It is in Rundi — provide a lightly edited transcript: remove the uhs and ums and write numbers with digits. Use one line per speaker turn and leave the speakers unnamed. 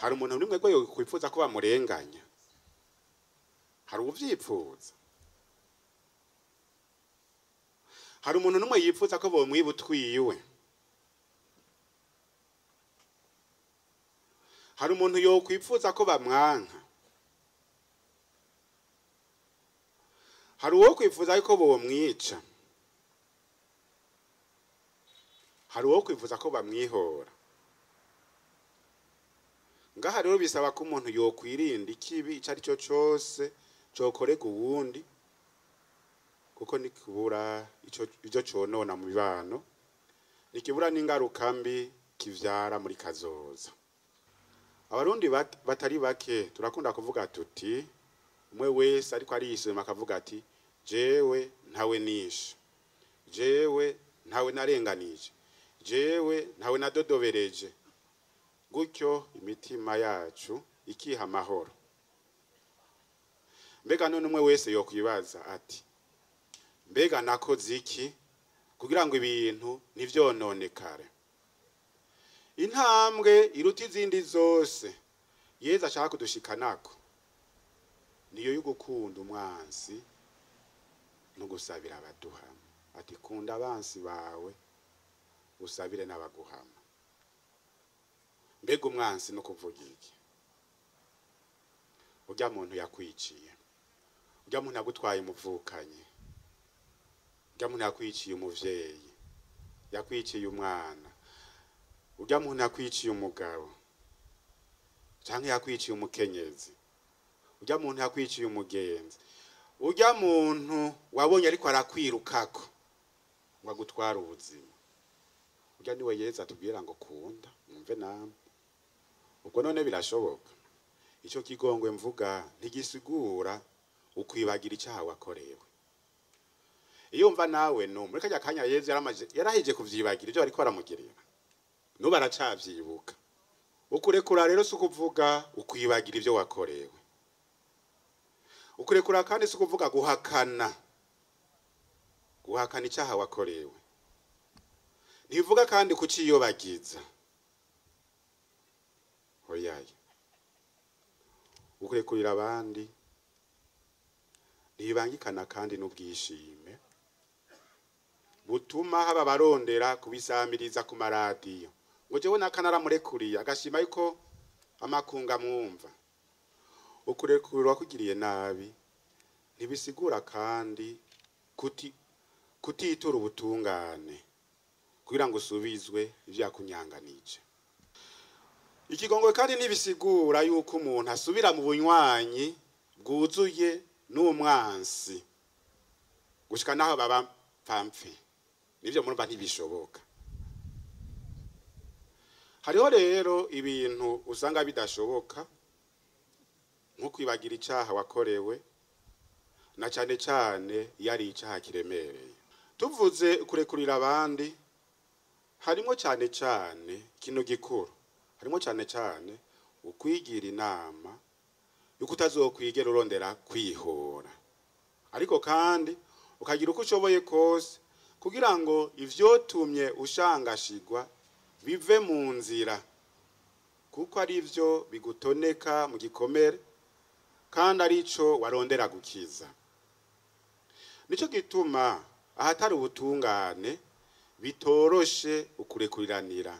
Hari umuntu n'umwe gwe yokwifuza ko bamurenganya? Hari uvyipfuza? Hari umuntu n'umwe yipfuza ko bomwiba utwiwe? Hari umuntu yokwipfuza ko bamwanka? Hari uwo kwifuza ko bomwica? Hari uwo kwifuza ko bamwihora? Ngaha rero bisaba ko umuntu yokwirinda ikibi ico ari cyo cose cokorega uwundi, kuko nikibura ivyo conona mu mibano, nikibura n'ingaruka mbi kivyara muri kazoza. Abarundi batari bake turakunda kuvuga tuti, umwe wese ariko ariyisoma akavuga ati jewe ntawe nishe, jewe ntawe narenganije, jewe ntawe nadodobereje. Gutyo imitima yacu ikiha amahoro. Mbega none umwe wese yokwibaza ati mbega nakoze iki kugira ngo ibintu ntivyononekare? Intambwe iruta izindi zose Yezu ashaka kudushikanako niyo yo gukunda umwansi no gusabira abaduhama. Ati kunda abansi bawe usabire n'abaguhama. Mbega umwansi no kuvuga iki? Urya muntu yakwiciye, urya muntu yagutwaye umuvukanye, urya muntu yakwiciye umuvyeyi, yakwiciye umwana, urya muntu yakwiciye umugabo canke yakwiciye umukenyezi, urya muntu yakwiciye umugenzi, urya muntu wabonye ariko arakwirukako ngo agutware ubuzima, urya niwe Yezu atubwira ngo kunda. Mwumve namwe. Ubwo none birashoboka? Ico kigongwe mvuga ntigisigura ukwibagira icaha wakorewe. Iyo mva nawe no muri kajya kanya Yezu yarahije kuvyibagira ivyo bariko baramugirira, nubu aracavyibuka. Ukurekura rero si ukuvuga ukwibagira ivyo wakorewe. Ukurekura kandi si ukuvuga guhakana icaha wakorewe. Ntibivuga kandi kuciyobagiza. Oyaye. Ukurekurira abandi ntibangikana kandi n'ubwishime butuma haba barondera kubisamiriza ku maradiyo ngo jewe nakanaramurekuriye agashima yuko amakunga mwumva. Ukurekurira wakugiriye nabi ntibisigura kandi kutitura ubutungane kugira ngo usubizwe ivyo yakunyanganije. Ikigongwe kandi ntibisigura yuko umuntu asubira mu bunywanyi bwuzuye n'umwansi gushika naho baba pamfe. Nivyo murumva ntibishoboka. Hariho rero ibintu usanga bidashoboka nko kwibagira icaha wakorewe, na cane cane iyo ari icaha kiremereye. Tuvuze kurekurira abandi harimo cane cane kino gikuru, harimo cane cane ukwigira inama yuko utazokwigera urondera kwihora, ariko kandi ukagira uko ushoboye kose kugira ngo ivyotumye ushangashigwa bive mu nzira, kuko ari ivyo bigutoneka mu gikomere kandi arico warondera gukiza. Nico gituma ahatari ubutungane bitoroshe ukurekuriranira.